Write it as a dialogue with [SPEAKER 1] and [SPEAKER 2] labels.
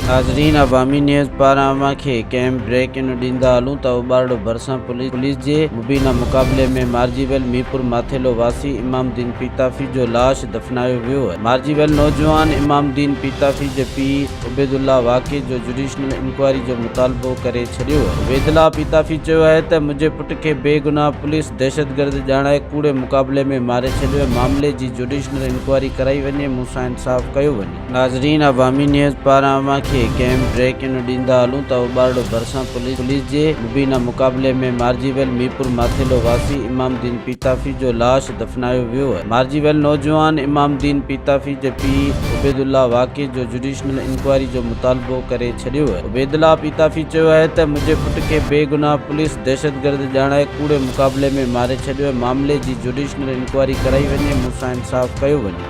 [SPEAKER 1] ناظرين عوامي نيوز پاران اوهان کي ڪنهن بريڪ ان ڏيندا هلون ته اوٻارڙو ڀرسان پوليس جي مبينا مقابلي ۾ مارجي ويل ميرپور ماٿيلو واسي امام الدين پيتافي جو لاش دفنايو ويو آهي مارجي ويل نوجوان امام الدين پيتافي جي پيء عبيدالله واقعي جو جڊيشنل انڪوائري جو مطالبو ڪري ڇڏيو آهي عبيدالله پيتافي چيو آهي ته منهنجي پٽ کي بيگناهه پوليس دهشتگرد ڄاڻائي ڪوڙي مقابلي ۾ ماري ڇڏيو آهي معاملي جي جڊيشنل انڪوائري ڪرائي وڃي مون سان انصاف ڪيو وڃي. ناظرين عوامي نيوز پاران اوهان کي ڪنهن بريڪ ان ڏيندا هلون ته اوٻارڙو ڀرسان پوليس جي مبينا مقابلي ۾ مارجي ويل ميرپور ماٿيلو واسي امام الدين پيتافي جو لاش دفنايو ويو آهي مارجي ويل نوجوان امام الدين پيتافي جي پيء عبيدالله واقعي جو جڊيشنل انڪوائري جو مطالبو ڪري ڇڏيو آهي عبيدالله پيتافي چيو آهي ته منهنجي پٽ کي بيگناهه پوليس دهشتگرد ڄاڻائي ڪوڙي مقابلي ۾ ماري ڇڏيو آهي معاملي جي جڊيشنل انڪوائري ڪرائي وڃي مون سان انصاف ڪيو وڃي.